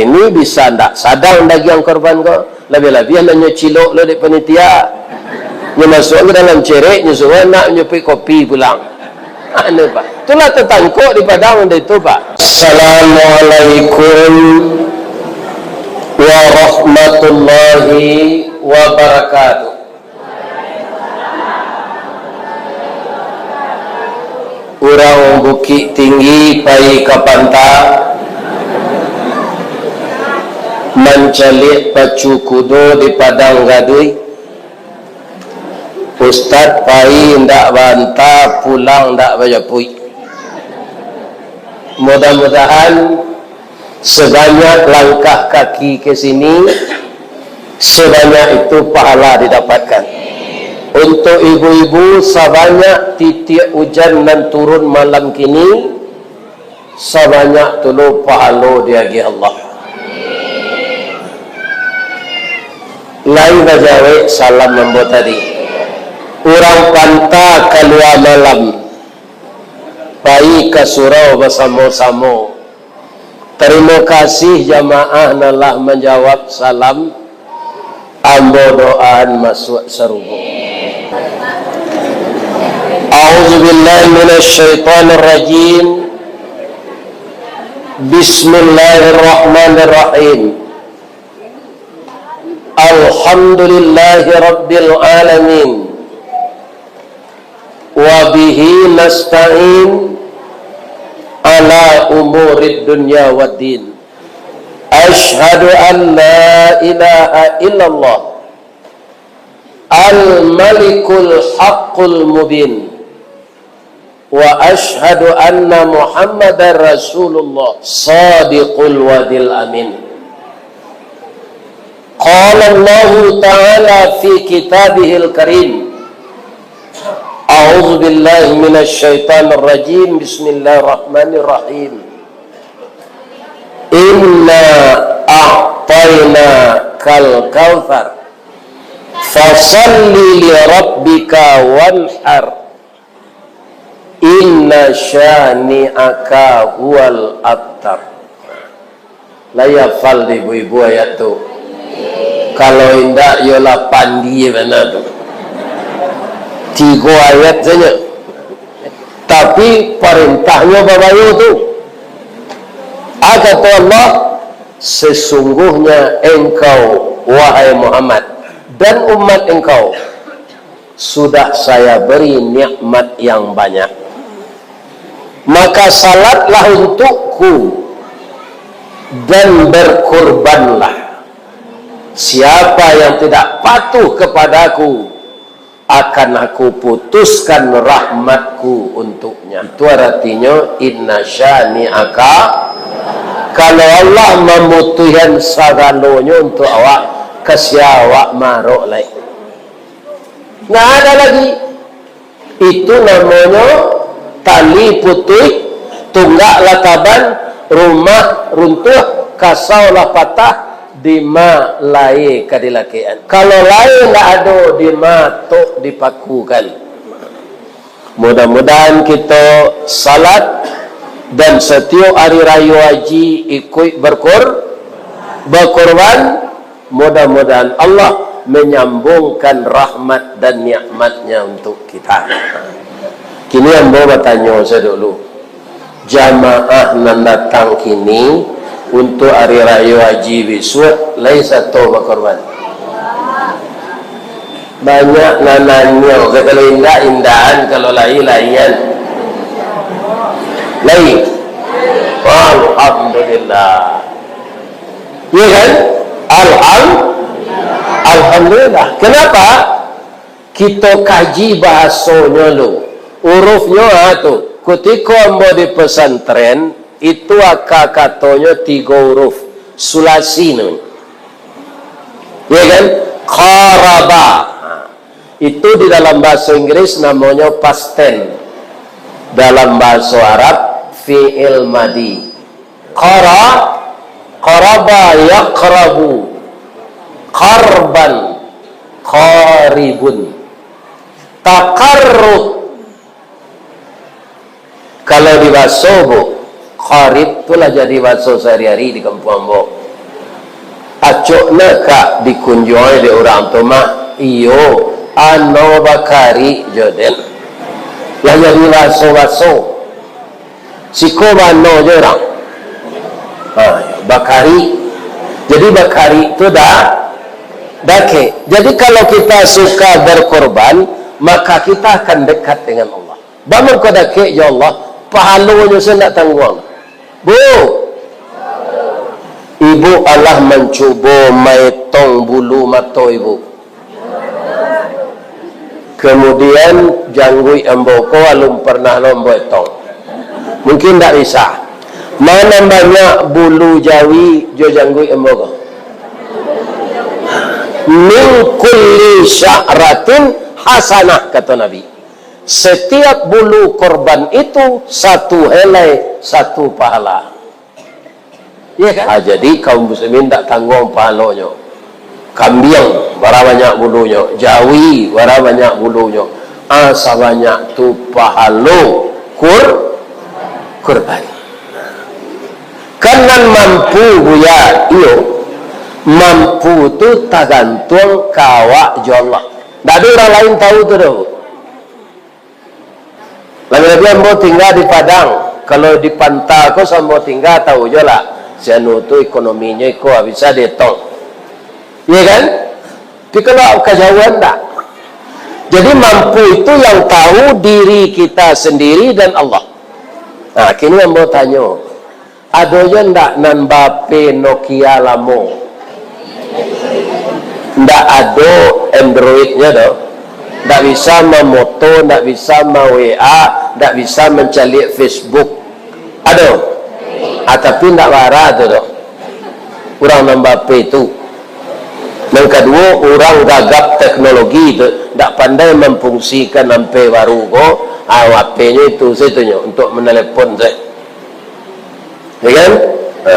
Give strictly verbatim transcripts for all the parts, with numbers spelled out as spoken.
Ini bisa ndak sadang dagiang korban ko. Labiah-labiah lah nyo cilok lo dek panitia. Nyo masuak ke dalam cerek, nyo suruah nak nyo pai kopi pulang. Anu, Pak. Itulah tatangkok di Padang waktu itu, Pak. Assalamualaikum warahmatullahi wabarakatuh. Urang Bukik Tinggi pai ka panta, mancaliak pacu kudo di Padang Gaduih. Ustad pai indak baanta, pulang indak bajapuik. Mudah-mudahan sebanyak langkah kaki ke sini, sebanyak itu pahala didapatkan. Untuk ibu-ibu, sabanyak titiak ujan nan turun malam kini, sabanyak tu lo pahalo diagiah Allah. Lai bajawek salam ambo tadi. Urang panta kalua malam, pai ka surau basamo-samo. Tarimo kasih jamaah nan lah manjawab salam. Ambo doaan masuak sarugo. A'udzubillahi minasyaitonirrajim. Bismillahirrahmanirrahim. Alhamdulillahirabbil alamin. Wa bihi nasta'in ala umurid dunya waddin. Asyhadu an la ilaha illallah al-malikul haqqul mubin. Wa asyhadu anna Muhammadar Rasulullah shadiqul wa'dil amin. Qala Allahu ta'ala fi kitabihil karim. A'udzu billahi minasy syaithanir rajim. Bismillahirrahmanirrahim. Inna a'tainakal kautsar. Fasalli li rabbika wanhar. Inna syani'aka huwal abtar. Lai hafal dek ibu-ibu ayat tu? Kalau indak, yo lah pandai bana tu. Tigo ayat sajo. Tapi parintahnyo babayo tu. A, kato Allah, sesungguhnya engkau, wahai Muhammad, dan umat engkau, sudah Saya beri nikmat yang banyak. Maka salatlah untukku dan berkurbanlah. Siapa yang tidak patuh kepadaku, akan Aku putuskan rahmat-Ku untuknya. Itu aratinyo, inna syani'aka. Kalau Allah mamutuihkan sagalonyo untuak awak, ka sia awak marok lai? Ndak ada lagi. Itu namonyo tali putuih, tunggak lah taban, rumah runtuah, kasau lah patah, dima lai ka dilakekan? Kalau lai ndak ado, dima tok dipakukan? Mudah-mudahan kito salat dan satiok ari rayo haji ikuik berkur-, bakurban, mudah-mudahan Allah manyambungkan rahmat dan nikmat-Nya untuk kita. Kini ambo batanyo sajo dulu, jamaah nan datang kini untuk ari rayo haji bisuak, lai sato bakurban? Banyak nan nanyo, kalau indak, indahan, kalau lai, laian. Lai. Alhamdulillah. Iya kan? Alham-, Alhamdulillah. Kenapa? Kito kaji bahasonyo lu. Urufnyo, ha, tu. Kutiko ambo di pesantren, itu aka katonyo tigo uruf. Sulasi namonyo. Ya kan? Qaraba. Ha. Itu di dalam bahasa Inggris namonyo past tense. Dalam bahasa Arab, fi'il madi. Qara-, qaraba yaqrabu. Qarban. Qaribun. Taqarrub. Kalau di baso, Bu, qarib tu lah jadi baso sehari-hari di kampuang ambo. Acok nak ka dikunjuangi dek urang tu mah, iyo, ano bakarik jo den. Lah jadi baso-baso. Siko bano jo urang. Ha, bakarik. Jadi bakarik tu dah dakek. Jadi kalau kita suka berkorban, maka kita akan dekat dengan Allah. Bamangko dakek jo Allah, pahalonyo se ndak tangguang. Bu, ibu alah mancubo maetong bulu mato ibu. Kemudian, jangguik ambo ko alun pernah lo ambo etong. Mungkin ndak bisa. Mana banyak bulu jawi jo jangguik ambo ko? Min kulli sya'ratin hasanah, kato Nabi. Setiap bulu korban itu satu helai, satu pahala. Iya kan? Ah, jadi kaum muslimin ndak tangguang pahalonyo. Kambiang, bara banyak bulunyo. Jawi, bara banyak bulunyo. Ah, sabanyak tu pahalo kur-, kurban. Kan nan mampu, Buya, iyo. Mampu tu tagantuang ka awak jo Allah. Ndak ado urang lain tahu tu doh. Labiah-labiah ambo tingga di Padang. Kalau di Panta ko sambo tingga, tahu jo lah. Si anu tu ekonominyo iko, bisa dietong. Iya kan? Tapi kalau kajauhan, ndak. Jadi, mampu itu yang tahu diri kita sendiri dan Allah. Nah, kini ambo tanyo, ado jo ndak nan ba-H P Nokia lamo? Ndak ado Androidnyo doh. Ndak bisa mamoto, ndak bisa ma-W A, ndak bisa mancaliak Facebook. Ado? Ah, tapi ndak bara tu doh. Urang nan ba-H P tu. Nan kaduo, urang gagap teknologi tu, ndak pandai mamfungsikan H P baru ko, ah, H P-nyo itu sajo tu nyo, untuak manelepon sajo. Ya kan? Ha.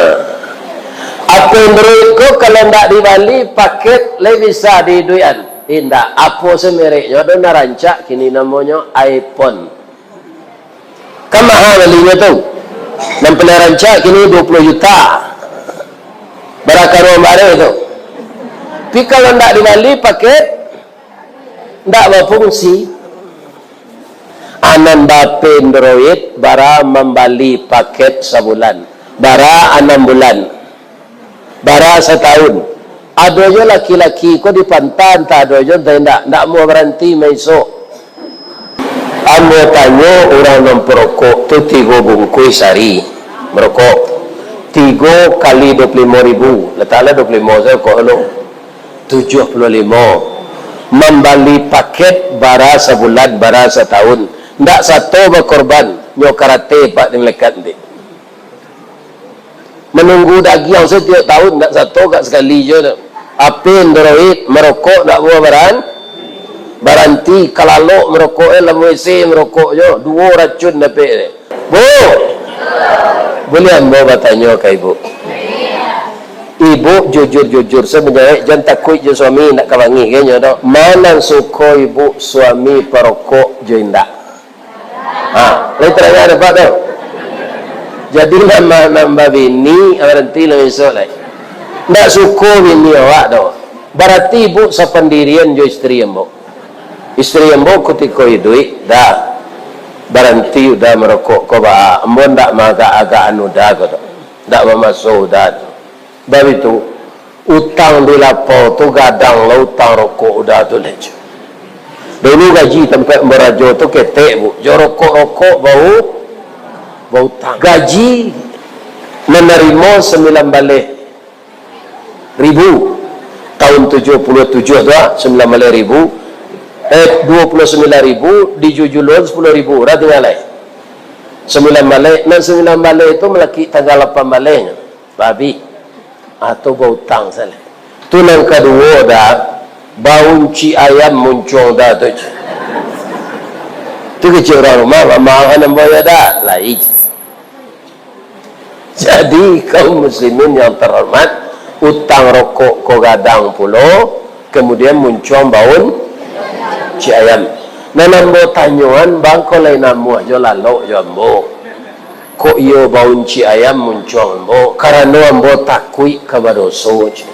H P Android ko kalau ndak dibali paket, lai bisa diiduikan? Indak. Apo se mereknyo? Ado nan rancak kini namonyo iPhone. Kan maha balinyo tu. Nan paling rancak kini duo puluah juta. Bara karuang bareh tu. Tapi kalau ndak dibali paket, ndak bafungsi. Anan ba-H P Android, bara mambali paket sabulan? Bara anam bulan? Bara satahun? Ado jo laki-laki ko di Panta, antah ado jo, antah indak, ndak amuah baranti maisok. Ambo tanyo, urang nan parokok tu tigo bungkuih sahari marokok, tigo kali duo puluah limo ribu, lataklah duo puluah limo sajo rokok lo, tujuah puluah limo. Mambali paket bara sabulan, bara satahun, ndak sato bakorban, nyo karate pak di melekat nanti. Manunggu dagiang satiok tahun, ndak sato kak sakali jo tu. H P Android, marokok ndak buah baran-, baranti, kalalok marokok, eh, lam W C marokok jo, duo racun dapek. Bu, buliah ambo batanyo ka ibu? Ibu jujur-jujur sabananyo, jan takuik jo suami, ndak ka bangih ka nyo tu. Ma nan suko ibu, suami parokok jo indak? Ha, lai tarang dapek tu. Jadi, nan ba-, nan babini, baranti lah bisuak lai. Ndak suko bini awak tu. Barati ibu sapandirian jo isteri ambo. Isteri ambo kutiko iduik, dah. Baranti udah marokok ko, ba, ambo ndak maagak-agak anu dah ko tu. Ndak mamaso udah tu. Bab itu, utang di lapau tu gadang lah utang rokok udah tu, Lec. Dulu gaji tampek barajo tu ketek, Bu. Jo rokok-rokok bau, bautang. Gaji manarimo sambilan baleh ribu. Tahun tujuah puluah tujuah tu, ah, sambilan baleh ribu. Eh, duo puluah sambilan ribu, dijujuluan sapuluah ribu. Dah tingga lai. Sambilan baleh. Nan sambilan baleh tu malakik tanggal lapan balehnyo. Babi. Ah, tu bautang salah. Tu nan kaduo dah, bauncik ayam muncuang dah tu. Tu kecek urang rumah, mamaafan ambo yo dah, lai. Jadi, kaum muslimin yang terhormat, utang rokok ko gadang pulo, kemudian muncuang bauncik ayam. Nan ambo tanyoan, bangko lai namuah jo lalok jo ambo. Kok iyo bauncik ayam muncuang ambo? Karano ambo takuik ka badoso, cek.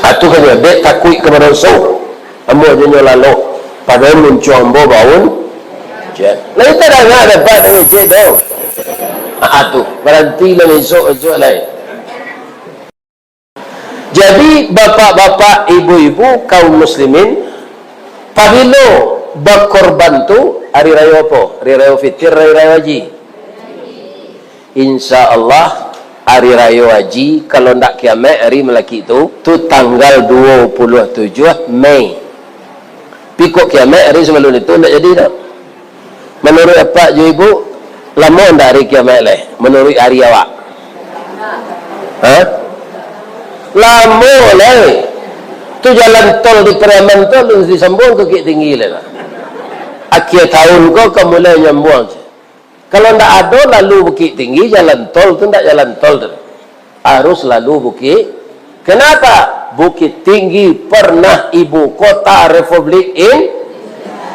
Atu kan dia, dek takuik ka badoso. Ambo ajo nyo lalok. Padahal muncuang ambo baun. Cek. Lain tak ada, ada dapat ngecek tu. Atu, baranti lah besok, besok lain. Jadi, bapak-bapak, ibu-ibu, kaum muslimin, pabilo bakorban tu, hari rayo apo? Hari rayo Fitir, hari rayo Haji? Insya Allah, hari rayo Haji, kalau ndak kiamat hari malakik tu, tu tanggal dua puluh tujuh Mei. Pi kok kiamat hari sabalum itu ndak jadi doh. Manuruik apak jo ibu, lamo ndak hari kiamat lai, manuruik hari awak? Ha? Lamo lai. Tu jalan tol di Pariaman tu harus disambuang ka Bukittinggi lai lah. Akhir tahun ko ka mulai nyambuang. Kalau ndak ado lalu Bukittinggi, jalan tol tu ndak jalan tol tu. Harus lalu Bukit. Kenapa? Bukittinggi pernah ibu kota Republik In-,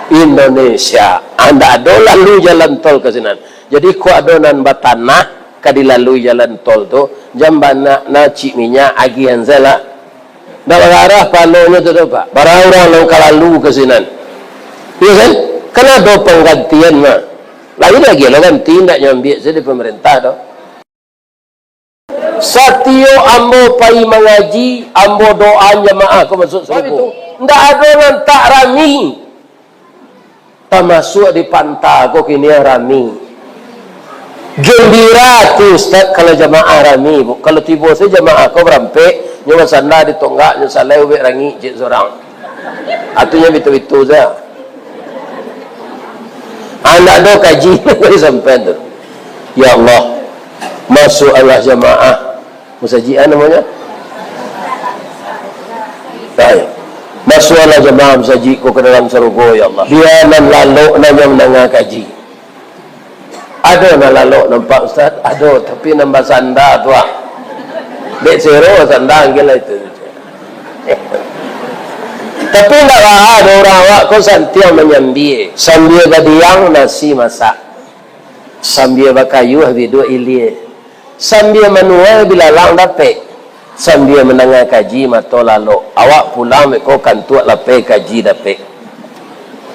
Indonesia. Ah, ndak ado lalu jalan tol ka sinan. Jadi, kok ado nan batanah ka dilalui jalan tol tu, jan banyak nacik minyak, agiahan sajolah. Ndak bagarah palonyo tu doh, Pak. Bara urang nan ka lalu ka sinan. Iyo kan? Kan ado panggantian mah. Lain lagi lo ganti, ndak nyo ambiak sajo di pamarintah tu. Satiok ambo pai mangaji, ambo doaan jamaah ko masuak sarugo. Ndak ado nan tak rami. Tamasuak di Panta ko kini rami. Gembira tu, Ustaz, kalau jamaah rami, Bu. Kalau tibo sajo jamaah ko barampek, nyo basanda di tonggak, nyo salai ubek rangik cek surang. Atunyo bitu-bitu sajo. Anak do kaji dari sampean tu. Ya Allah, masuaklah jamaah. Musajik ah namonyo. Baik. Masuaklah jamaah musajik ko ka dalam sarugo, ya Allah. Bia nan lalok nan nyo mandanga kaji. Ado nan lalok nampak, Ustaz? Ado, tapi nan basanda tu ah. Dek sero basanda anggilah itu. Tapi ndak baa doh, urang awak ko santiang manyambia. Sambia badiang nasi masak. Sambia bakayuah biduak ilia. Sambia manuai bilalang dapek, sambia mandanga kaji mato lalok. Awak pulang beko kantuak lapeh kaji dapek.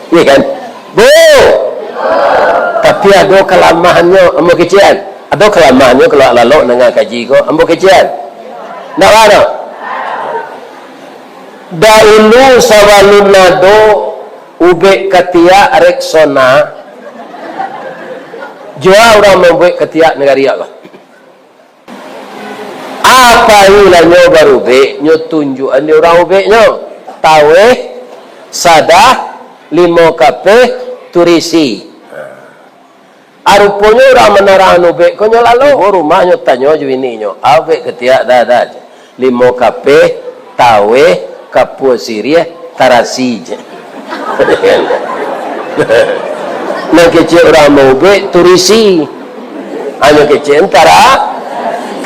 Iyo kan? Bu! Tapi ado kalamahannyo, ambo kecekan. Ado kalamahannyo kalau lalok mandanga kaji ko, ambo kecekan. Ndak ado. Daulu sabalun ado ubek katiak Rexona, jua urang mambuek katiak nagari Allah. Apo ilanyo barubek, nyo tunjuakan di urang ubeknyo. Taweh, sadah, limo kapeh, turisi. Aruponyo urang manarang ubek ko nyo lalu. Tibo rumah nyo tanyo jo bininyo, "Ubek katiak dah, dah?" "Limo kapeh, taweh, kapua siriah, tarasi," je. Nan kecek urang maubek, turisi. Hanyo kecek antara,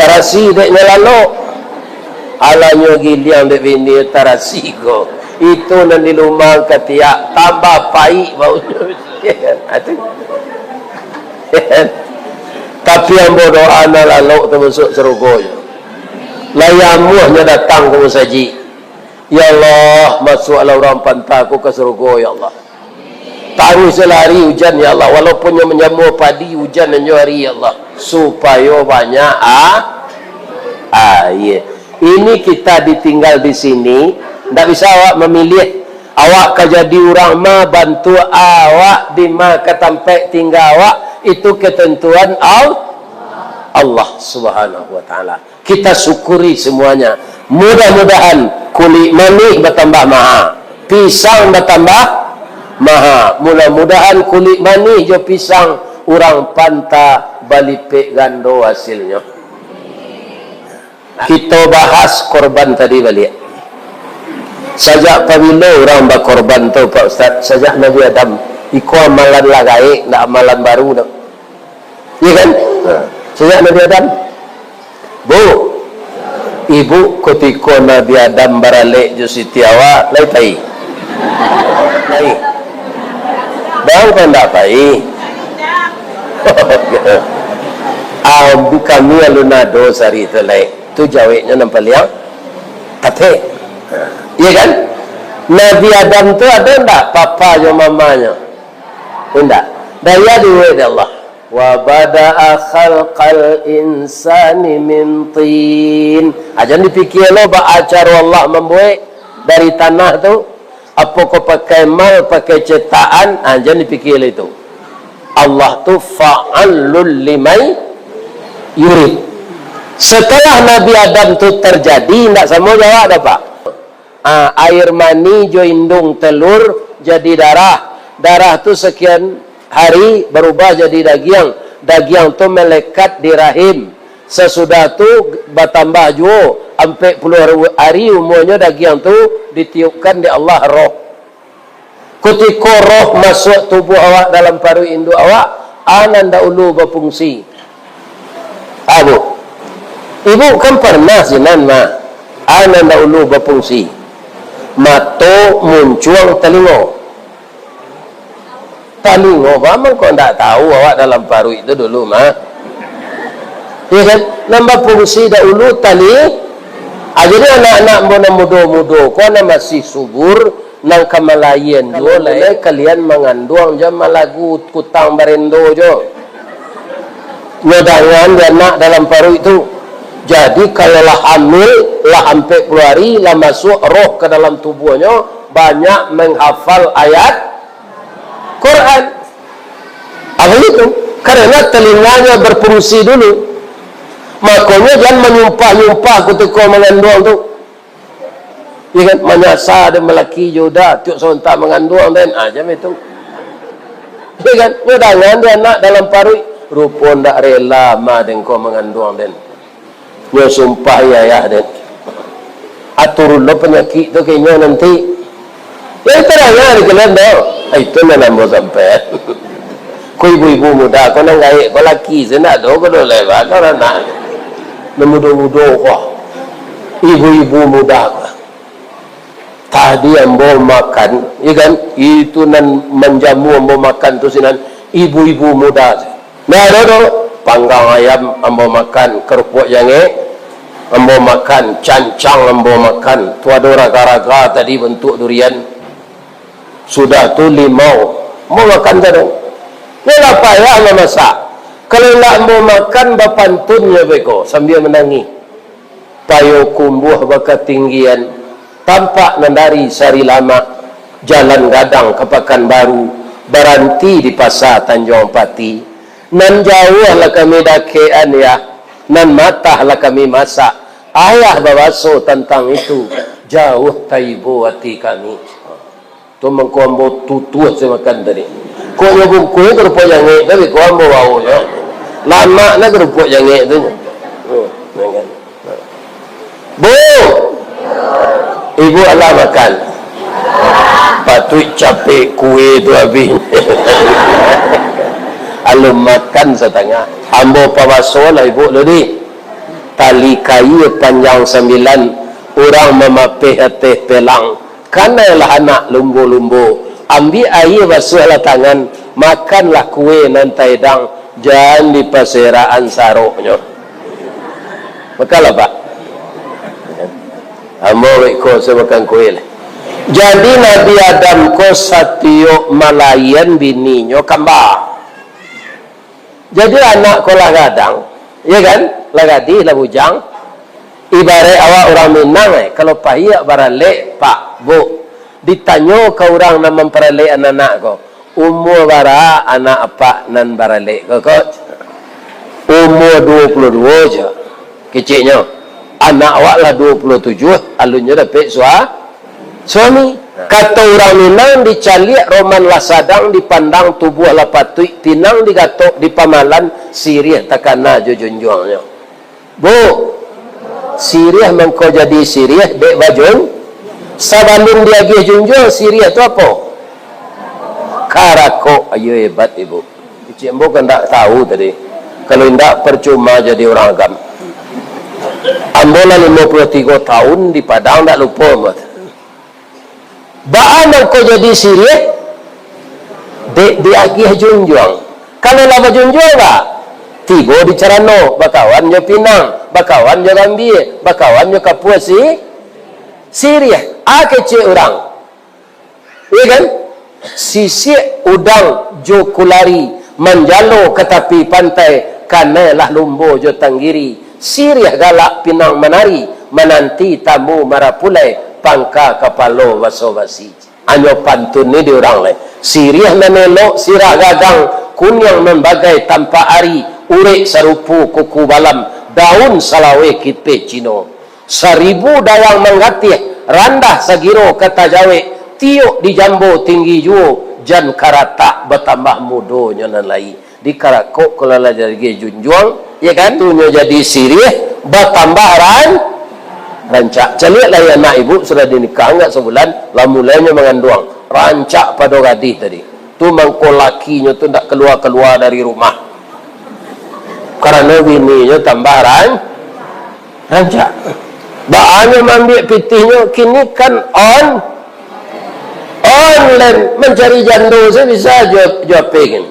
tarasi dek nyo lalok. Alanyo giliang dek bini tarasi ko. Itu nan dilumang katiak, tambah paik baunyo. Atu. Tapi ambo doa nan lalok tu masuak sarugo nyo. Lai amuahnyo datang ka musajik. Ya Allah, masuaklah urang Panta ko ka sarugo, ya Allah. Taruihlah ari ujan, ya Allah. Walaupun nyo manjamua padi, ujan nan nyo ari, ya Allah. Supayo banyak a-, aia. Ini kita ditinggal di sini, ndak bisa awak mamiliah. Awak ka jadi urang ma, bantuak awak di ma, ka tampek tingga awak, itu ketentuan Al-, Allah Subhanahu wa Taala. Kita syukuri semuanya. Mudah-mudahan kulik manih batambah maha, pisang batambah maha. Mudah-mudahan kulik manih jo pisang urang Panta balipek gando hasilnyo. Kito bahas korban tadi baliak. Sajak pabilo urang bakorban tu, Pak Ustaz? Sajak Nabi Adam. Iko amalan lah gaek, ndak amalan baru doh. Iya kan? Nah, sajak Nabi Adam. Bu, ibu, kutiko Nabi Adam baralek jo Siti Hawa, lai pai? Lai. Bang, kok ndak pai? Ah, kami alun ado sari tu lai. Tu jaweknyo nan paliang tapek. Iya kan? Nabi Adam tu ado ndak papa jo mamanyo? Indak. Daya dibuek dek Allah. "Wa bada'a khalqal insani min tin." Ah, jan dipikia lo baa caro Allah mambuek dari tanah tu. Apo ko pakai mal, pakai cetakan, ah, jan dipikia lo itu. Allah tu fa'alul limai yurid. Setelah Nabi Adam tu terjadi, ndak samo jo awak dah, Pak. Ah, air mani jo indung telur jadi darah. Darah tu sekian hari berubah jadi dagiang. Dagiang tu melekat di rahim. Sasudah tu batambah juo, ampek puluah hari umuanyo dagiang tu ditiupkan dek Allah roh. Kutiko roh masuak tubuah awak dalam paruik induak awak, a nan dahulu bafungsi? A, Bu? Ibu kan pernah sinan, mah. A nan dahulu bafungsi? Mato, muncuang, talingo. Talingo, Pak, mangko ndak tahu awak dalam paruik tu dulu, mah. Iya kan? Nan bafungsi dahulu tali-, ah, jadi anak-anak ambo nan mudo-mudo ko, nan masih subur, nan ka malahian juo, lai kalian manganduang jan malagu kutang barendo jo. Nyo dangan di anak dalam paruik tu. Jadi, kalau lah hamil, lah ampek puluah hari, lah masuak roh ka dalam tubuahnyo, banyak manghafal ayat Quran. Apa itu? Karena telinganya berfungsi dulu. Makonyo jan manyumpah-nyumpah kutiko manganduang tu. Iya kan? Manyasa den balaki jo uda, tiok sabantak manganduang den. Ah, jan itu. Iya kan? Nyo dangan di anak dalam paruik. Rupo ndak rela ma den ko manganduang den. Nyo sumpahi ayah den. Ah, turun lo panyakik tu ka inyo nanti. Yo, itu lah, jan dikalian tu. Ah, itu nan ambo sampai. Ko ibu-ibu muda, ko nan gaek, ko laki, se ndak ado, ko dolai, ba, ko anak. Nan mudo-mudo, ko. Ibu-ibu muda, ko. Tadi ambo makan, iya kan? Itu nan manjamu ambo makan tu sinan, ibu-ibu muda. Nah, ado tu, panggang ayam ambo makan, kerupuk jangek ambo makan, cancang ambo makan. Tu ado raga-raga tadi bantuak durian. Sudah tu limau. Ambo makan tadi. Nyo lah payah mamasak. Kalau indak ambo makan, bapantunnyo beko sambia manangih. Payokumbuah bakatinggian, tampak nan dari Sarilamak, jalan gadang ka Pakanbaru, baranti di Pasa Tanjuang Pati. Nan jauah lah kami dakekan, Yah, nan matah lah kami masak. Ayah babaso tantang itu, jauah taibo ati kami. Tu mangko ambo tutuah se makan tadi. Kok nyo bungkuih kerupuk jangek tadi, kok ambo baonyo. Lamak nah kerupuk jangek tu. Hmm, makan. Bu! Ibu alah makan. Patuik capek kue tu abih. Alun makan satangah. Ambo pabaso lah ibu tadi. Tali kayu panjang sambilan, urang mamapeh ateh pelang. Kanailah anak lumbo-lumbo, ambiak aia basuahlah tangan, makanlah kue nan taedang, jan dipaserakan saroknyo. Makanlah, Pak. Ambo iko se makan kue lah. Jadi, Nabi Adam ko satiok malahian bininyo kamba. Jadi, anak ko lah gadang, ya kan? Lah gadih, lah bujang. Ibarat awak urang Minang, eh, kalau pahiak baralek, Pak, Bu, ditanyo ka urang nan mamparalek anak-anak ko, "Umua bara anak apak nan baralek ko, ko?" "Umua duo puluah duo," cek. Keceknyo, "Anak awak lah duo puluah tujuah, alunnyo dapek sua-, suami." Kato urang Minang, "Dicaliak roman lah sadang, dipandang tubuah lah patuik, pinang digatok, dipamalan, siriah takana jo junjuangnyo." Bu, siriah mangko jadi siriah dek bajun-, sabalun diagiah junjuang, siriah tu apo? Karakok. Ayo, hebat, Ibu. Kecek ambo kan ndak tahu tadi. Kalau indak, percuma jadi urang agam. Ambo lah limo puluah tigo tahun di Padang, ndak lupo ambo. Baa mangko jadi siriah? Dek diagiah junjuang. Kalau lah bajunjuang, ba? Tibo di carano, bakawan jo pinang, bakawan jo gambia, bakawan jo kapua si-, siriah. A kecek urang. Iya kan? Sisiak udang jo kulari, manjalo ka tapi pantai, kanai lah lumbo jo tanggiri, siriah galak pinang manari, mananti tamu marapulai, pangka kapalo baso-basi. Anyo pantun ni di urang lai. Siriah nan elok, sirah gagang, kuniang nan bagai tampak ari, urek sarupo kuku balam, daun salaweh kipeh Cino. Saribu dayang manggatih, randah sagiro ka tajawek, tiok di jambo tinggi juo, jan karatak batambah mudonyo nan lai. Dikarakok kok lah jadi junjuang, ya kan? Tu nyo jadi siriah, batambah ran-, rancak. Caliak lai anak ibu sudah dinikah agak sabulan, lah mulainyo manganduang. Rancak pado gadih tadi. Tu mangko lakinyo tu ndak kalua-kalua dari rumah. Karano bininyo tambah ran-, rancak. Baanyo maambiak pitihnyo, kini kan on-, online, mancari jando sajo bisa jo, jo H P kini.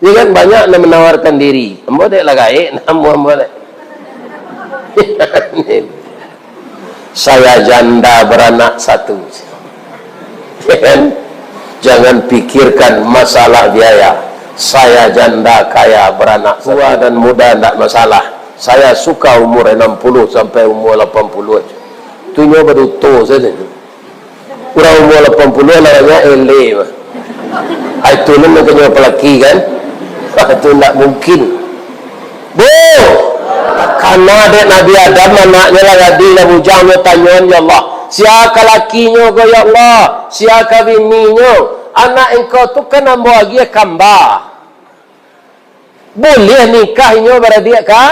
Ya kan, banyak nan manawarkan diri. Ambo dek lah gaek, namuah ambo dek. Saya janda beranak satu. Ya kan? Jangan pikirkan masalah biaya. Saya janda kaya beranak satu. Tua dan muda ndak masalah. Saya suka umur enam puluh sampai umur lapan puluh aja. Tu nyo baduto saja. Urang umur lapan puluh lah banyak eleh mah. Ai, tu nan kanyo palaki kan? Itu ndak mungkin. Bu! Kana dek Nabi Adam, anaknyo lah gadih, lah bujang, nyo tanyoan, "Ya Allah, sia ka lakinyo ko, ya Allah? Sia ka bininyo? Anak engkau tu kan ambo agiah kamba. Buliah nikah inyo baradiak ka?"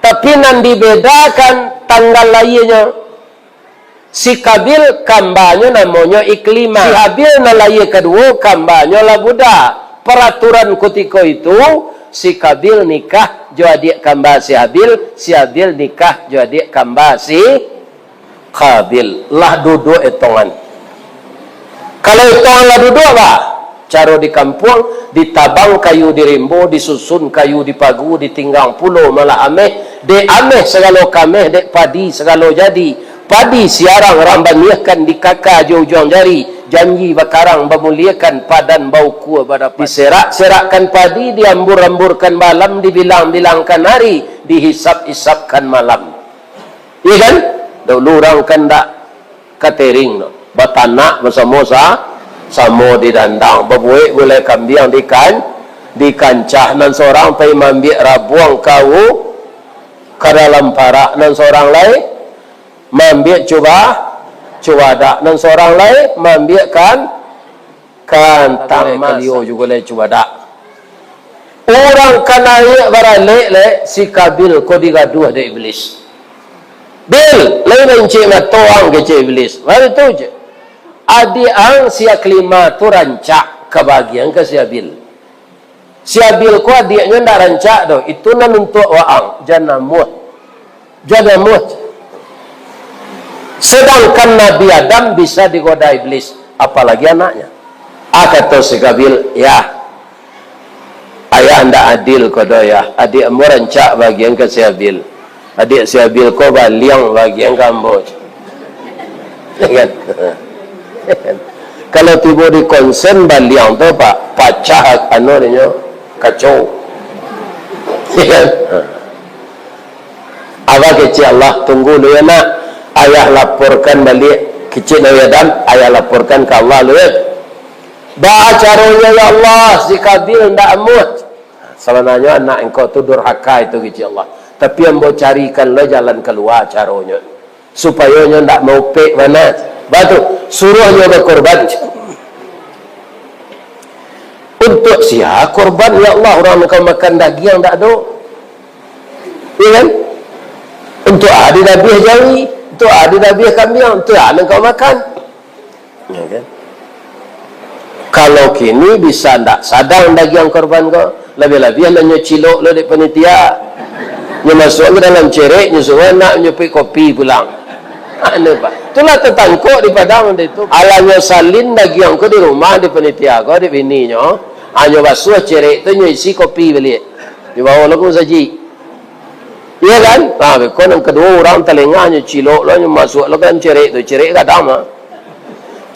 Tapi nan dibedakan tanggal lahianyo. Si Kabil kambanyo namonyo Iklimah. Si Habil nan lahia kaduo kambanyo lah budak. Paraturan kutiko itu, si Kabil nikah jo adiak kamba si Habil, si Habil nikah jo adiak kamba si Kabil. Lah duduak etongan. Kalau etongan lah duduak, bah, caro di kampuang, ditabang kayu di rimbo, disusun kayu di pagu, ditinggang pulo malah ameh, dek ameh sagalo kameh, dek padi sagalo jadi. Padi siarang rang baniahkan, dikaka jo ujuang jari, janji bakarang bamuliakan, padan baukua badapat. Diserak-serakkan padi, diambur-amburkan balam, dibilang-bilangkan ari, dihisap-isapkan malam. Iya kan? Dahulu urang kan ndak katering tu. Batanak basamo sa-, samo di dandang, babuek gulai kambiang di kan-, di kancah, nan sorang pai maambiak rabuang kawu ka dalam parak, nan sorang lai maambiak cuba-, cubadak, nan sorang lai maambiak kan-, Kan taman kalio jugo lai cubadak. Urang ka naiak baralek lai, si Kabil ko digaduah dek Iblis. "Bil, lai mancik mato ang," kecek Iblis. Baitu je. Adiak ang si Iklimah tu rancak ka bagian ka si Habil. Si Habil ko adiaknyo ndak rancak doh, itu nan untuak waang, jan namuah. Jan namuah. Sedangkan Nabi Adam bisa digoda Iblis, apalagi anaknya. Ah, kato si Kabil, "Yah, ayah ndak adil ko doh, Yah. Adiak ambo rancak bagian ka si Habil. Adiak si Habil ko baliang bagian ka ambo." Kan? Kalau tibo di konsen baliang tu, Pak, pacah anu dinyo, kacau. Kan? Apa kecek Allah, "Tunggu dulu ya, Nak. Ayah laporkan baliak." Kecek Nabi Adam, "Ayah laporkan ka Allah dulu ya." "Baa caronyo, ya Allah, si Kabil ndak amuah?" "Sabananyo anak engkau tu durhaka itu," kecek Allah. "Tapi ambo carikan lo jalan kalua caronyo. Supayo nyo ndak maupek bana. Batu, suruah nyo bakorban." "Untuak sia korban, ya Allah? Urang nan ka makan dagiang ndak ado." Iya kan? "Untuak a didabiah jawi, untuak a didabiah kambiang, untuak a nan ka makan." Ya kan? Kalau kini bisa ndak sadang dagiang korban ko, labiah-labiah lah nyo cilok lo dek panitia. Nyo masuak ka dalam cerek, nyo suruah anak nyo pai kopi pulang. Anu, Pak. Itulah tatangkok di Padang waktu itu. Alah nyo salin dagiang ko di rumah di panitia ko, dek bininyo. Ah, nyo basuah cerek tu, nyo isi kopi baliak. Nyo bawa lo ka musajik. Iyo kan? Nah, beko nan kaduo urang talengahnyo cilok lo, nyo masuak lo kan cerek tu, cerek gadang mah.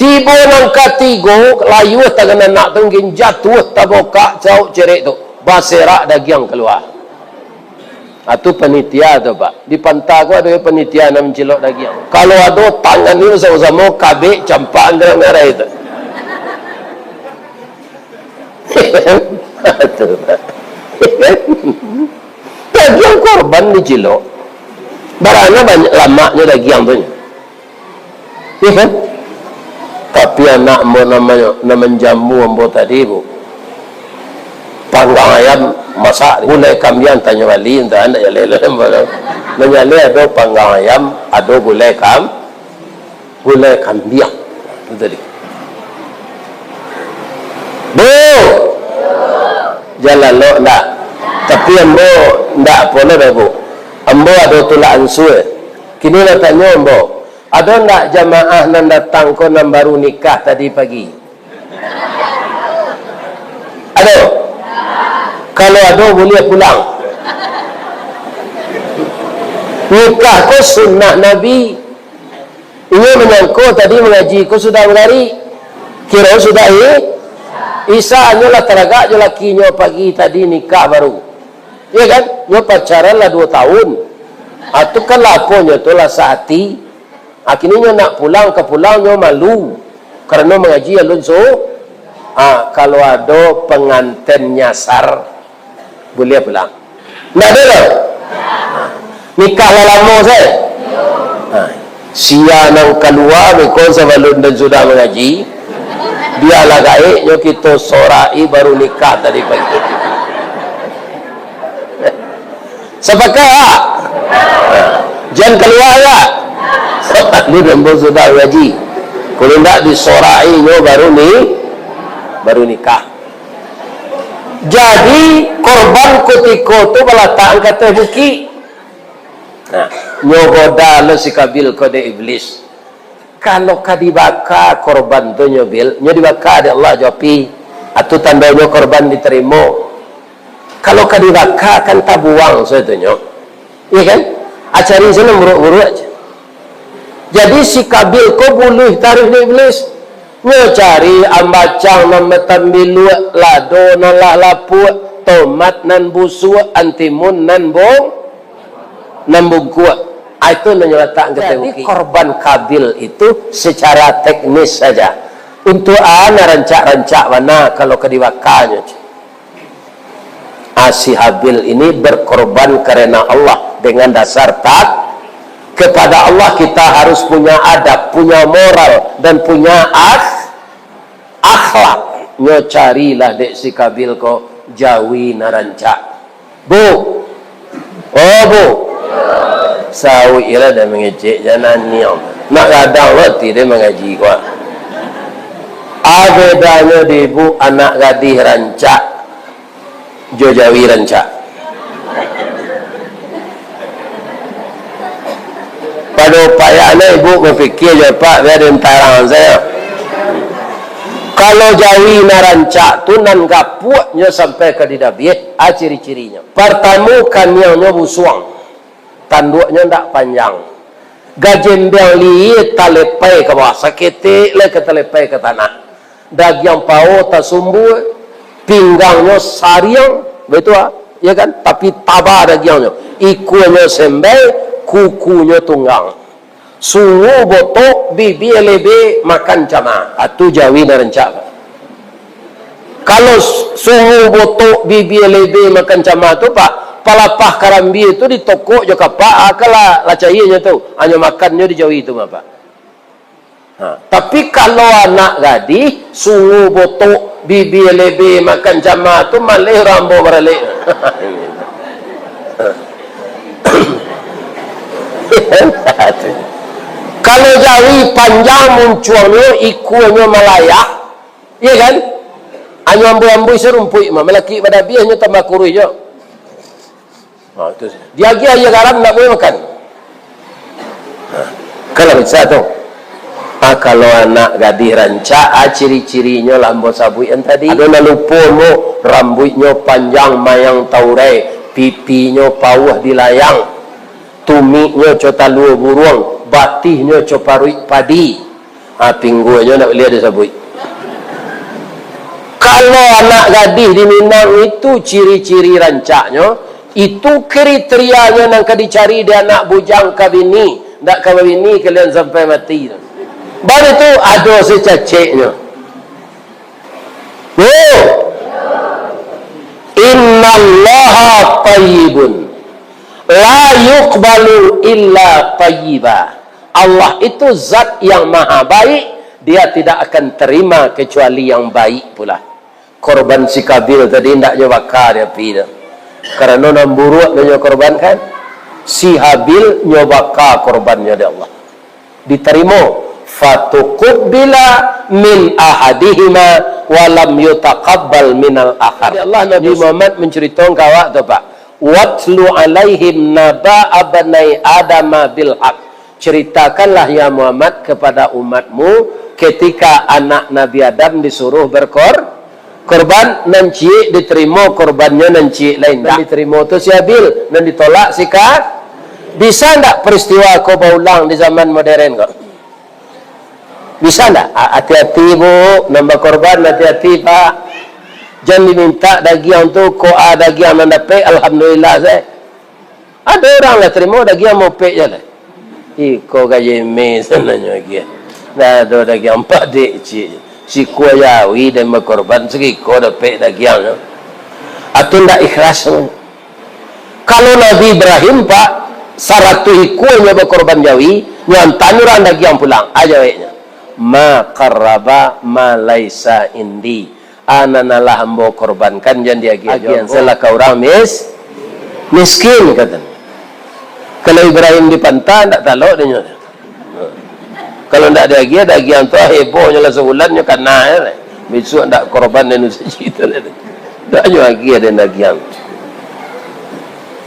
Tibo nan katigo, layuah tangan anak tu, mungkin jatuah tabokak cauk cerek tu, baserak dagiang kalua. Atu panitia tu, Pak. Di Panta ko ado panitia nan mancilok dagiang. Kalau ado tangan ni samo-samo kabek campak anggaran ngarai tu. Dagiang korban dicilok. Barana banyak lamaknyo dagiang tu nyo. Iyo kan? Tapi anak ambo namonyo, nan manjamu ambo tadi, Bu. Panggang ayam masak, gulai kambiang tanyo bali, antah ndak jaleh lo ambo tu. Manyaleh ado panggang ayam, ado gulai kam-, gulai kambiang. Tu tadi. Bu! Jan lalok ndak? Tapi ambo ndak apo lo doh, Bu. Ambo ado tulak ansua. Kini lah tanyo ambo, ado ndak jamaah nan datang ko nan baru nikah tadi pagi? Ado? Kalau ado, buliah pulang. Nikah ko sunnah Nabi. Inyo manyangko tadi mangaji ko sudah magarik. Kiro sudah i-, Isa, nyo lah taragak jo lakinyo pagi tadi nikah baru. Iyo kan? Nyo pacaran lah duo tahun. Ah, tu kan lah apo nyo tu lah sahati. Ah, kini nyo nak pulang, ka pulang nyo malu. Karano mangaji alun su-, ah, kalau ado panganten nyasar, buliah pulang. Ndak ado doh? Nikah lah lamo sae. Ha. Sia nan kalua beko sabalun dan sudah mangaji, bialah gaek nyo kito sorai baru nikah tadi pagi. Sapakat? Jan kalua, ya? Sabalun ambo sudah mangaji. Kalau ndak disorai nyo baru ni, baru nikah. Jadi, korban kutiko tu balatakan ka ateh bukik. Nah, nyo goda lo si Kabil ko dek Iblis. Kalau ka dibaka korban tu nyo, Bil, nyo dibaka dek Allah jo api. Atu tandonyo korban ditarimo. Kalau ka dibaka, kan tabuang sajo tu nyo. Iyo kan? Ah, cari sajo nan buruak-buruak se. Jadi, si Kabil ko buluih taruih dek Iblis. Nyo cari ambacang nan batambiluak, lado nan lah lapuak, tomat nan busuak, antimun nan bung-, nan bungkuak. Ah, itu nan nyo latak ka ateh bukik. Jadi, korban Kabil itu secara teknis saja. Untuk a nan rancak-rancak bana kalau ka dibakanyo. Ah, si Habil ini berkorban karena Allah dengan dasar tak-, kepada Allah kita harus punya adab, punya moral, dan punya akh-, akhlak. Nyo carilah dek si Kabil ko jawi nan rancak. Bu! Oh, Bu! Sauik lah dah mangecek, jan naniang. Nak gadang mati deh mangaji ko. A bedanyo di ibu anak gadih rancak jo jawi rancak. Pado payahnya ibu bapikia jo, Pak, biar den tarang sajo. Kalau jawi nan rancak tu nan gapuaknyo sampai ka didabiah, a ciri-cirinyo. Partamo, kaniangnyo busuang, tanduaknyo ndak panjang. Gajembeang lihia talepai ka bawah, saketek lai ka talepai ka tanah. Dagiang paha tasumbua, pinggangnyo sariang, baitu ah, ya kan? Tapi taba dagiangnyo, ikuanyo sembai, kukunyo tunggang. Sungu botok, bibia lebe, makan cama. Ah, tu jawi nan rancak. Kalau s-, sungu botok, bibia lebe, makan cama tu, Pak, palapah karambia tu ditokok jo kapak, ah, kan lah, lah cainyo tu. Hanyo makannyo di jawi tu mah, Pak. Ha, tapi kalau anak gadih, sungu botok, bibia lebe, makan cama tu, maleh urang ambo baralek. Kalau jawi panjang muncuangnyo, ikuanyo malayah, iya kan? Hanyo ambuih-ambuih sarumpuik mah, malakik badabiahnyo tambah kuruih jo. Ha, tu. Diagiah aia garam, ndak buliah makan. Ha, kalau bisa tu. Ah, kalau anak gadih rancak, ah, ciri-cirinyo lah ambo sabuik an tadi. Ado nan lupo ambo, rambuiknyo panjang mayang taurai, pipinyo pauah dilayang, Tumiknyo co talua buruang, batihnyo co paruik padi. Ha, pingguanyo ndak buliah disabuik. Kalau anak gadih di Minang itu ciri-ciri rancaknyo, itu kriterianyo nan ka dicari di anak bujang ka bini, ndak ka babini kalian sampai mati. Baru tu ado secaceknyo. Yo. Innallaha thayyibun, la yuqbalu illa thayyiba. Allah itu zat yang maha baik, Dia tidak akan terima kecuali yang baik pula. Korban si Kabil tadi ndak nyo baka di api tu. Karano nan buruak nyo korbankan, si Habil nyo baka korbannyo di Allah. Ditarimo. Fatuqbila min ahadihima wa lam yutaqabbal minal akhar. Allah, Nabi Muhammad menceritakan ka awak tu, Pak. Watlu alaihim naba abnai Adama bil haq. Ceritakanlah, ya Muhammad, kepada umatmu ketika anak Nabi Adam disuruh berkor-, korban, nan ciek diterima korbannyo, nan ciek lain ndak diterima tu si Habil, nan ditolak si Ka-, bisa ndak peristiwa ko baulang di zaman modern ko? Bisa ndak? A-, hati-hati, Bu, nan bakorban, hati-hati, Pak. Jan diminta dagiang tu, ko a dagiang nan dapek, alhamdulillah se. Ado urang lah tarimo dagiang mopek je lah. Iko ka jeme sananyo agiah. Dah ado dagiang padek ciek. Sikua jawi den bakorban, sagiko dapek dagiangnyo. Atau ndak ikhlas tu. Kalau Nabi Ibrahim, Pak, saratuih ikua nyo bakorban jawi, nyo antaan urang dagiang pulang. A jaweknyo, "Ma qarraba ma laisa indi." A nan alah ambo korbankan jan diagiah. Agiah salah ka urang mis-, miskin, kato. Kalau Ibrahim dipanta, ndak talok dinyo. Kalau ndak diagiah, dagiang tu hebohnyo lah sabulan, nyo kana, ya. Bisuak ndak korban den usah carito lai. Ndak nyo agiah den dagiang.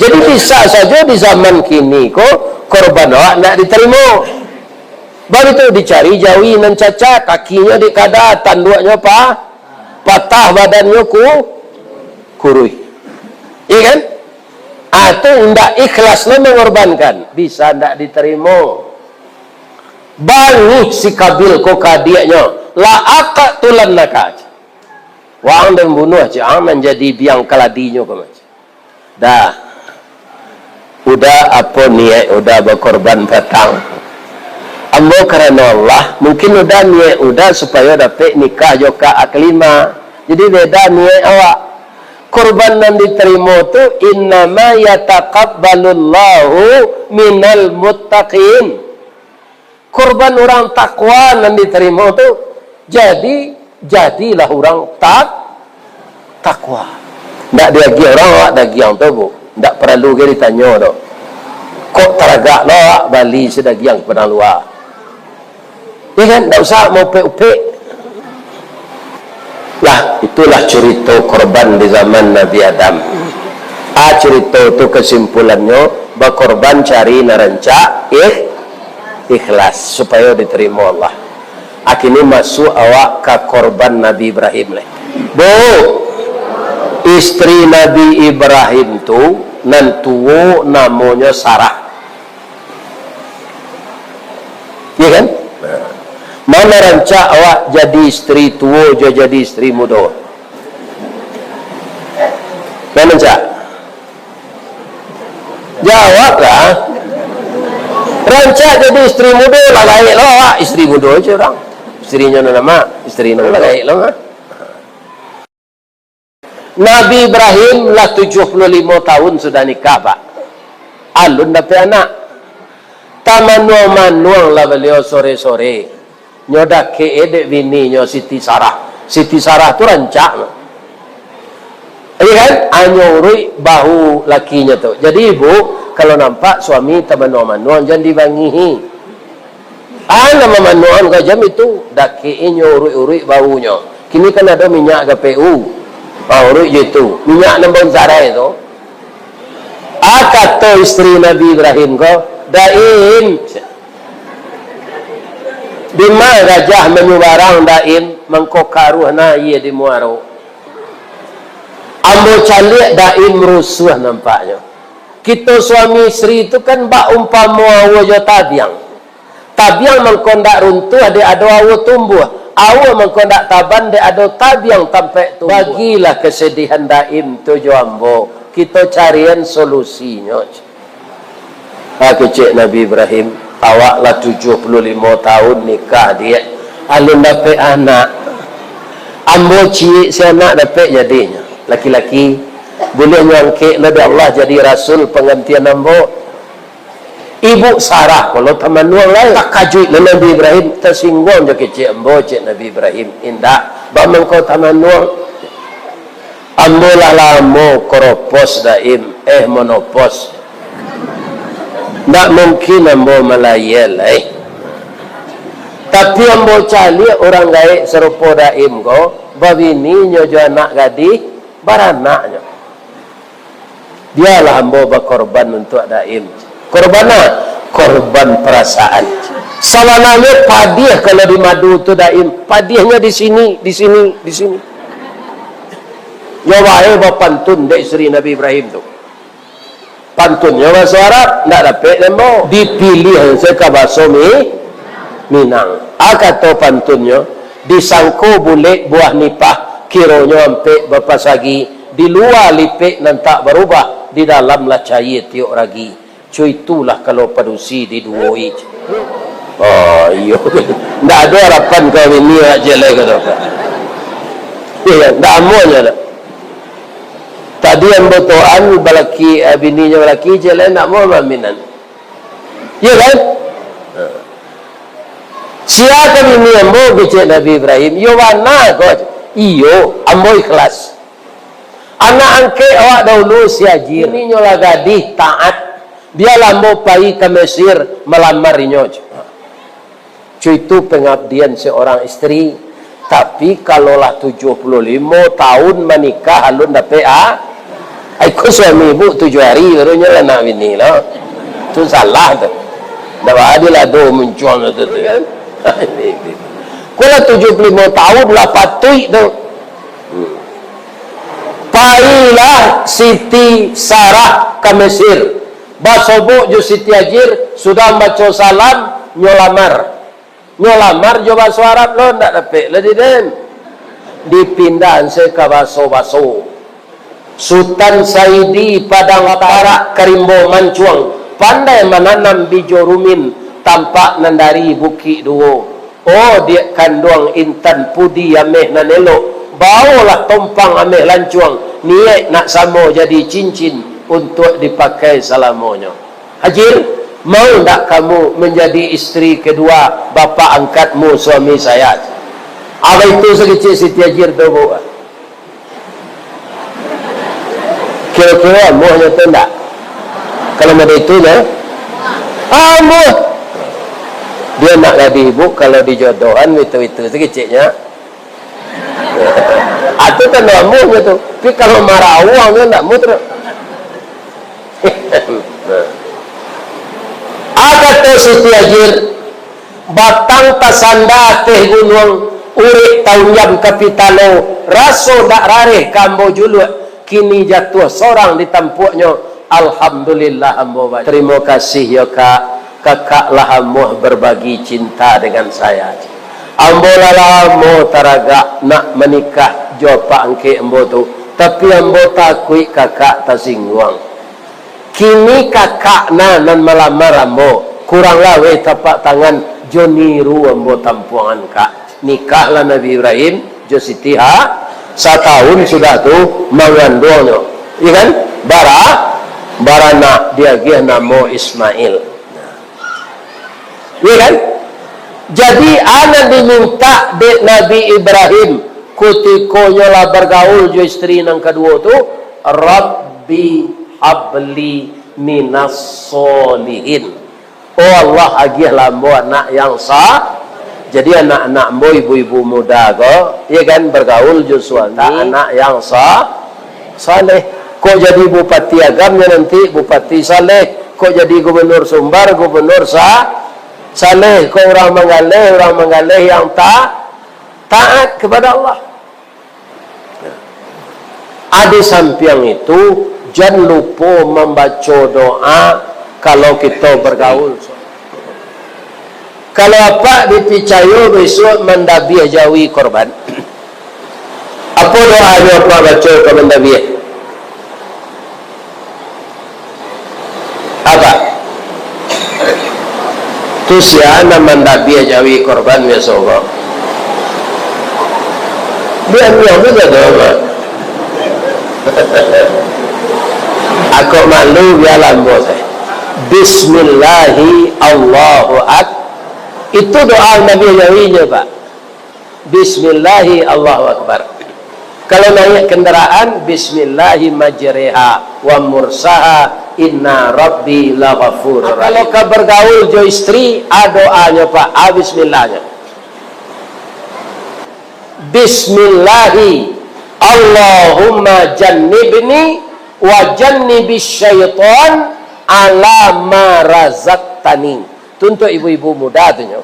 Jadi, bisa sajo di zaman kini ko, korban awak ndak ditarimo. Baru tu dicari jawi nan cacat, kakinyo dikada, tanduaknyo pa-, patah, badannyo ku-, kuruih. Iya kan? Ah, tu indak ikhlas lo mangorbankan, bisa ndak ditarimo. Bangih si Kabil ko ka adiaknyo, "La aqtulannaka." Waang den bunuah, cek, ang nan jadi biang kaladinyo ko, cek. Dah. Uda, apo niaik Uda bakorban patang? Ambo karano Allah, mungkin Uda niaik Uda supayo dapek nikah jo Kak Aklimah. Jadi beda niaik awak. Korban nan ditarimo tu, "Innama yataqabbalullahu minal muttaqin." Korban urang takwa nan ditarimo tu. Jadi, jadilah urang tak-, takwa. Ndak diagiah urang awak dagiang tu, Bu. Ndak paralu gai ditanyo tu. Kok taragak lo awak bali sadagiang ka padang lua? Ya kan? Ndak usah maupek-upek. Lah, itulah curito korban di zaman Nabi Adam. Ah, curito tu kesimpulannyo, bakorban cari nan rancak, ikh-, ikhlas, supayo ditarimo Allah. Akini masuak awak ka korban Nabi Ibrahim lai. Bu, istri Nabi Ibrahim tu nan tuo namonyo Sarah. Iya kan? Nah. Mana rancak awak jadi istri tuo jo jadi istri mudo? Mana rancak? Jawablah. Rancak jadi istri mudo lah gaek lo awak. Istri mudo aja orang. Istrinyo nan lamo, istri nan gaek lo, ha? Nabi Ibrahim lah tujuah puluah limo tahun sudah nikah, Pak. Alun dapek anak. Tamanuang-manuang lah baliau sore-sore. Nyo dakek e dek bininyo Siti Sarah. Siti Sarah tu rancak. Iya kan? Anyo uruik bahu lakinyo tu. Jadi ibu, kalau nampak suami tamanuang-manuang, jan dibangihi. Ah, nan mamanuang ka jam itu, dakek inyo uruik-uruik bahunyo. Kini kan ado minyak K P U. Ah, uruik je itu. Minyak nan baun sarai tu. Ah, kato istri Nabi Ibrahim ko, "Daim, dima gajah manyubarang, Daim, mangko karuah na aia di muaro. Ambo caliak, Daim, rusuah nampaknyo." Kito suami istri tu kan bak umpamo aua jo tabiang. Tabiang mangko ndak runtuah dek ado aua tumbuah. Aua mangko ndak taban dek ado tabiang tampek tumbuah. Bagilah kesedihan Daim tu jo ambo. Kito carian solusinyo. Ha, kecek Nabi Ibrahim, "Awak lah tujuah puluah limo tahun nikah, Diak. Alun dapek anak. Ambo ciek si anak dapek jadinyo. Laki-laki, buliah nyo angkek lo dek Allah jadi rasul panggantian ambo." Ibu Sarah ko lo tamanuang lai. Takajuik lo Nabi Ibrahim, tasingguang jo kecek ambo, cek Nabi Ibrahim. "Indak, baa mangko tamanuang? Ambo lah lamo koropos, Daim, eh, monopos. Ndak mungkin ambo malayia lai. Tapi ambo caliak urang gaek sarupo Daim ko, babini nyo jo anak gadih, baranak nyo. Bialah ambo bakorban untuak Daim." Korban a? Korban parasaan. Sabananyo padiah kalau di madu tu, Daim, padiahnyo di sini, di sini, di sini. Nyo bae bapantun dek isteri Nabi Ibrahim tu. Pantunnyo bahaso Arab, ndak dapek den bao. Dipiliah se ka bahaso Mi-, Minang. A kato pantunnyo, "Disangko bulek buah nipah, kironyo ampek bapasagi, di lua lipek nan tak barubah, di dalam lah caia tiok ragi." Co itulah kalau padusi diduoi. Oh, iyo. Ndak ado harapan kawin ni, Cik, lai, kato. Iyo, ndak amuahnyo dak. Tadi ambo toan balaki, eh, bininyo balaki, Cik, lai, ndak amuah maaminan. Iyo kan? "Sia ka bini ambo?" kecek Nabi Ibrahim. "Iyo bana ko." "Iyo, ambo ikhlas." Anak angkek awak dahulu si Hajir. Kini nyo lah gadih, taat. Bialah ambo pai ka Mesir malamar inyo. Co itu pangabdian seorang isteri. Tapi, kalau lah tujuah puluah limo tahun manikah, alun dapek, ah? Ai, ko suami ibu tujuah hari baru nyo lah nak bini lo. Tu salah tu. Ndak ba-, adil ado muncuang tu, tu kan. Ko lah tujuah puluah limo tahun lah patuik tu. Hmm. Pailah Siti Sarah ka Mesir. Basobok jo Siti Hajir, sudah mambaco salam, nyo lamar. Nyo lamar jo bahaso Arab lo, ndak dapek lah di den. Dipindahan se ka baso-baso. Sutan Saidi Padang Parak ka Rimbo Mancuang, pandai mananam bijo rumin, tampak nan dari Bukik Duo. Oh, diak kanduang intan pudi ameh nan elok, baolah tompang ameh lancuang, niaik nak samo jadi cincin untuak dipakai salamonyo. Hajir, mau ndak kamu manjadi istri kadua bapak angkatmu, suami saya? Apo itu sakecek Siti Hajir tu, Bu? Kiro-kiro amuahnyo tu ndak? Kalau model itu nyo, amuah. Dia nak gadih ibu, kalau dijodohan itu-itu sakeceknya. Atu kan amuahnyo tu. Tapi kalau marawang tu ndak amuah tu. A kato Siti Hajir, batang tasanda ateh gunuang, urek taunjam ka pitalo, raso dak rareh ka ambo juluak, kini jatuah sorang di tampuaknyo, alhamdulillah ambo ba-, tarimo kasih yo, Kak, kakak lah amuah barbagi cinta dengan saya. Ambo lah lamo taragak nak manikah jo apak angkek ambo tu, tapi ambo takuik kakak tasingguang. Kini kakak na nan malamar ambo, kurang laweh tapak tangan jo niru ambo tampuangan, Kak. Nikahlah Nabi Ibrahim jo Siti Ha-, satahun sudah tu manganduangnyo. Iya kan? Bara-, baranak, diagiah namo Ismail. Iya kan? Jadi, a nan dimintak dek Nabi Ibrahim kutiko nyo lah bagaul jo isteri nan kaduo tu, "Rabbi habli minas solihin." Oh Allah, agiahlah ambo anak yang sa-, jadi anak-anak ambo, ibu-ibu muda ko, iya kan, bagaul jo suami, anak yang sa-, saleh. Kok jadi Bupati Agam, yo nanti Bupati saleh. Kok jadi Gubernur Sumbar, Gubernur sa-, saleh. Kok urang Manggaleh, urang Manggaleh yang ta-, taat kepada Allah. A, di sampiang itu, Jan lupo mambaco doa kalau kito bergaul. Kalau apak dipicayo bisuak mandabiah jawi korban, apo doanyo apak baco ka mandabiah? Apak? Tu sia nan mandabiah jawi korban biaso ko. Diam-diam sajo, Mak. Ako malu, bialah ambo sae. Bismillahi Allahu Ak-, itu doa Nabi Yahya, Pak. Bismillahi Allahu Akbar. Kalau naiak kendaraan, Bismillahi majreha wa mursaha, inna rabbi laghafurur rahim. Kalau ka bergaul jo istri, a doanyo, Pak, a bismillahnyo. Bismillahi, Allahumma jannibni wa jannibis syaitan ala ma razaqtani. Tu untuak ibu-ibu muda tu nyo.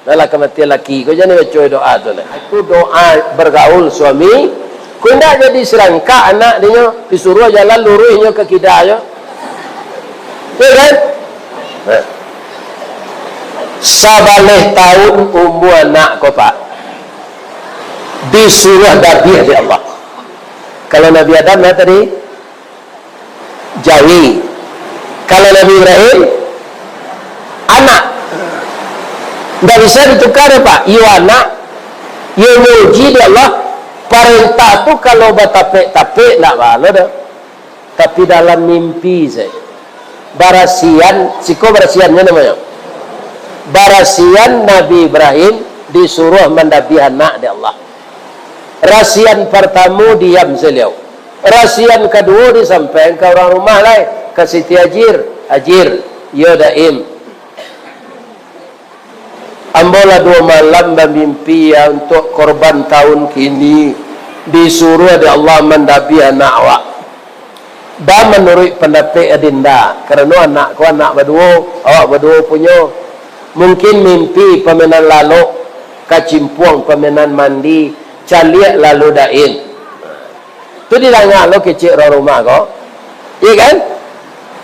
Dah lah kamatian laki ko, jan baco doa tu nah. Itu doa bergaul suami. Ko indak jadi sirangkak anak dinyo, disuruah jalan luruih nyo ka kida nyo. Ya kan? Nah. Sabaleh taun umua anak ko, Pak. Disuruah dabiah dek Allah. Kalau Nabi Adam, nah tadi, jawi. Kalau Nabi Ibrahim, anak. Ndak bisa ditukar, Pak. Iyo anak, iyo diuji dek Allah. Parentah tu kalau batapek-tapek, ndak baa lo doh. Tapi dalam mimpi sajo. Barasian, siko barasiannyo namonyo. Barasian Nabi Ibrahim disuruah mandabiah anak dek Allah. Rasian partamo diam sajo baliau. Rasian kaduo disampaian ka urang rumah lai, ka Siti Hajir, "Hajir, iyo Daim. Ambo lah duo malam bamimpi, ya, untuak korban taun kini, disuruah dek Allah mandabiah anak awak. Baa manuruik pandapek Adinda, karano anak ko anak baduo, awak baduo punyo. Mungkin mimpi pamenan lalok, kacimpuang pamenan mandi, caliak lalu Daim." Tu didanga lo kecek urang rumah ko. Iya kan?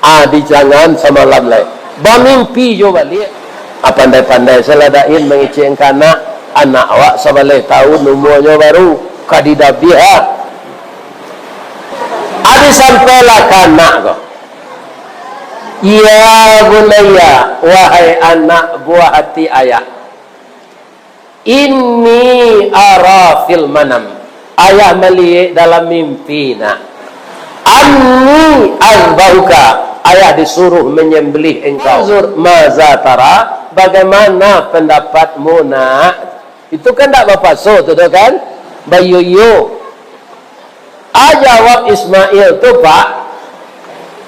Ah, dijangan samalam lai. Bamimpi jo baliak. Ah, pandai-pandai salah Daim mangecek ka anak. Anak awak sabaleh taun umuanyo baru. Ka didabiah, ah. Ah, disampailah ka anak ko. "Ya bunayya, wahai anak buah hati ayah. Inni ara fil manam. Ayah maliek dalam mimpi, nak. Anni azbahuka. Ayah disuruh menyembelih engkau. Anzur maza tara. Bagaimana pendapatmu, nak?" Itu kan ndak bapaso tu doh kan? Baiyo-iyo. Ah, jawab Ismail tu, Pak,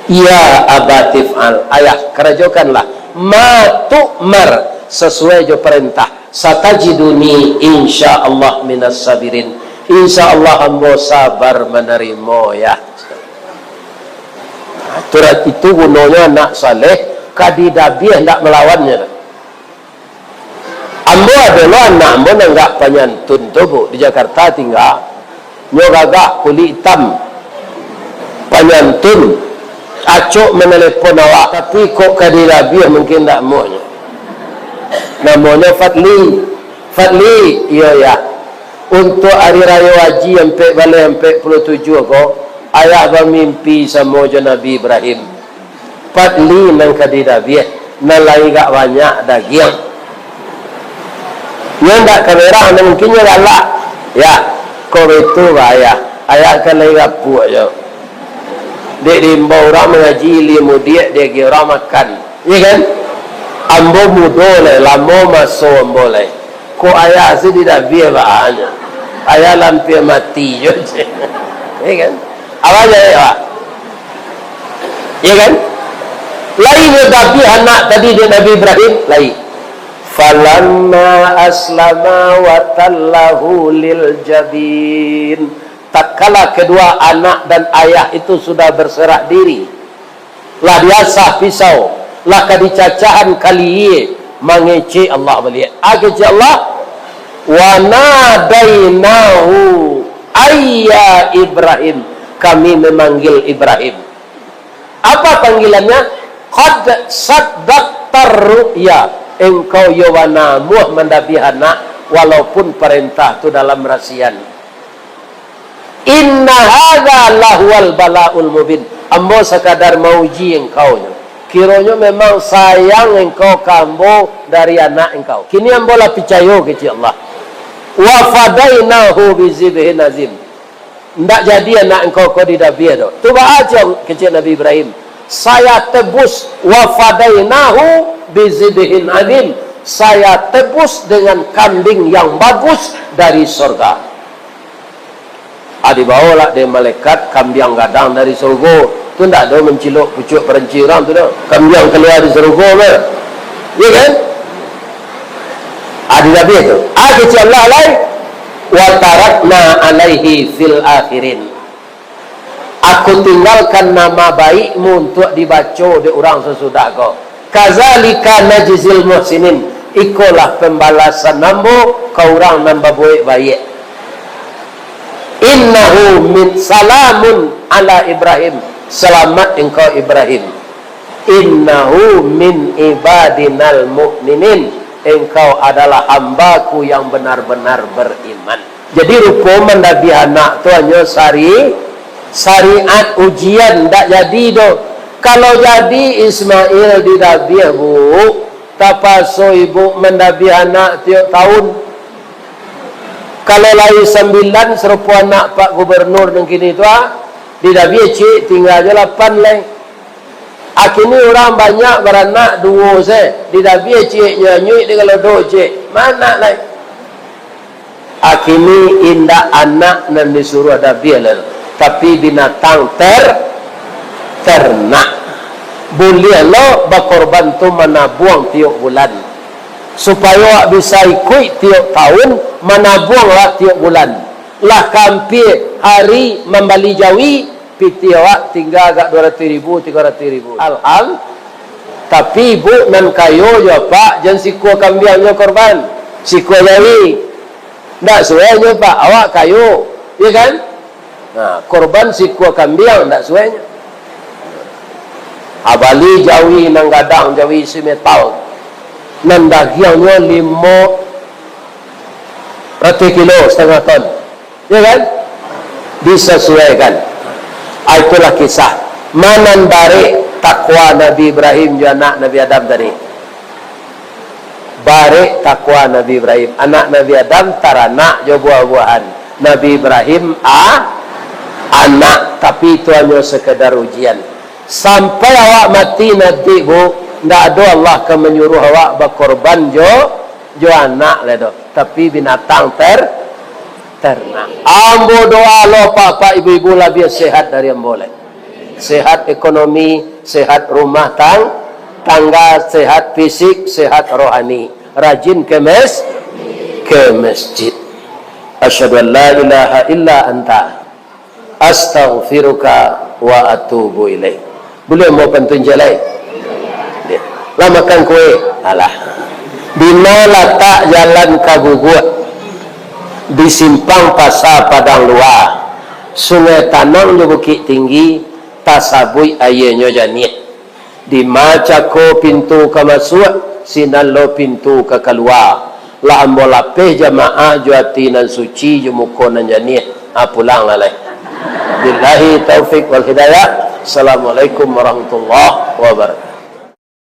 "Ya abati fa'al, ayah, karajokanlah, ma tu'mar, sasuai jo parentah, satajiduni insya Allah minas sabirin, insya Allah ambo sabar manarimo, ya." Nah, tu ra-, itu gunonyo anak saleh, ka didabiah ndak malawannyo. Ambo ado lo anak ambo nan agak panyantun tu, Bu, di Jakarta tingga. Nyo gagah, kulik itam, panyantun, acok manalepon awak, tapi kok ka didabiah mungkin ndak amuahnyo. Namonyo Fadli. "Fadli." "Iyo, Yah." "Untuak Ari Rayo Haji ampek baleh ampek puluah tujuah ko, ayah bamimpi samo jo Nabi Ibrahim. Fadli nan ka didabiah, nan lai agak banyak dagiang. Nyo ndak ka merah, nan mungkin nyo galak." "Yah, kok baitu, Bah, Ayah. Ayah kan lai rapuak jo. Dek diimbau urang mangaji, ilia mudiak, diagiah urang makan." Iya kan? Ambo mudo lai, lamo maso ambo lai. Kok ayah se didabiah baanyo. Ayah lampia mati jo. Iya kan? Apo aja, Pak? Iya kan? Lai nyo dabiah anak tadi dek Nabi Ibrahim, lai. Falamma aslama wa tallahu lil jabin. Tatkala kedua anak dan ayah itu sudah berserah diri, lah diasah pisau, lah ka dicacahan kalie, mangecek Allah baliak. A kecek Allah, "Wa nadainahu ayya Ibrahim." Kami memanggil Ibrahim. Apa panggilannya? Qad saddaqtar ru'ya. Engkau iyo bana namuah mandabiah anak, walaupun parentah tu dalam rasian. Inna hadza lahuwal bala'ul mubin. Ambo sakadar mauji engkau nyo. Kironyo memang sayang engkau ka ambo dari anak engkau. Kini ambo lah picayo, kecek Allah. Wa fadainahu bizibhin azim. Ndak jadi anak engkau ko didabiah doh. Tu baa, kecek Nabi Ibrahim. Saya tebus, wa fadainahu bizibhin azim. Saya tebus dengan kambing yang bagus dari sorga. Ah, dibawolah dek malaikat kambiang gadang dari surugo. Tu ndak ado mancilok pucuak paranci urang tu doh. Kambiang kalua dari surugo mah. Iya kan? Ah, didabiah tu. Ah, kecek Allah lai. Wa tarakna alaihi fil akhirin. Aku tinggalkan nama baikmu untuak dibaco dek urang sasudah ko. Kazalika najzil muhsinin. Ikolah pambalasan ambo ka urang nan babuek baiak. Innahu min salamun ala Ibrahim. Salamat engkau Ibrahim. Innahu min ibadinal mu'minin. Engkau adalah hamba-Ku yang benar-benar beriman. Jadi, rupo mandabiah anak tu hanyo sari-, syariat ujian, ndak jadi doh. Kalau jadi Ismail didabiah, Bu, tapaso ibu mandabiah anak tiok tahun. Kalau lahia sambilan, sarupo anak Pak Gubernur nan kini tu, ah, didabiah ciek, tingga jo lapan lai. Akini urang banyak baranak duo se, didabiah cieknyo anyuik, digalodok ciek. Ma anak lai? Akini indak anak nan disuruah dabiah lai, tapi binatang ter-, ternak. Buliah lo bakorban tu manabuang tiok bulan. Supayo awak bisa ikuik tiok tahun, manabuang awak tiok bulan. Lah ka ampia hari mambali jawi, pitih awak tingga agak duo ratuih ribu, tigo ratuih ribu. Alham-, tapi ibu nan kayo jo apak, jan sikua kambiang nyo korban, sikua jawi. Ndak suai nyo, Pak, awak kayo, iya kan? Nah, korban sikua kambiang, ndak suai nyo. Abali jawi nan gadang, jawi isi metal. Nan dagiangnyo limo ratuih kilo, satangah ton. Ya kan? Disasuaikan. Ah, itulah kisah. Ma nan barek takwa Nabi Ibrahim jo anak Nabi Adam tadi. Barek takwa Nabi Ibrahim. Anak Nabi Adam taranak jo buah-buahan. Nabi Ibrahim a-, anak, tapi itu hanyo sekedar ujian. Sampai awak mati nanti, Bu, ndak ado Allah ka manyuruah awak bakorban jo, jo anak lai doh, tapi binatang ter-, ternak. Ambo doa lo, Pak-pak, Ibu-ibu labiah sehat dari ambo lai. Sehat ekonomi, sehat rumah tang-, tangga, sehat fisik, sehat rohani. Rajin ke mes-, ke masjid. Asyhadu an la ilaha illa anta. Astaghfiruka wa atubu ilaik. Buliah ambo pantun ciek lai? Lah makan kue? Alah. Dima latak jalan ka Guguak? Di simpang Pasa Padang Lua. Sungai Tanang jo Bukik Tinggi, tasabuik aianyo janiah. Dima cako pintu ka masuak, sinan lo pintu ka kalua. Lah ambo lapeh jamaah jo ati nan suci, jo muko nan janiah. Ah, pulanglah lai. Billahi taufik wal hidayah. Assalamualaikum warahmatullahi wabarakatuh.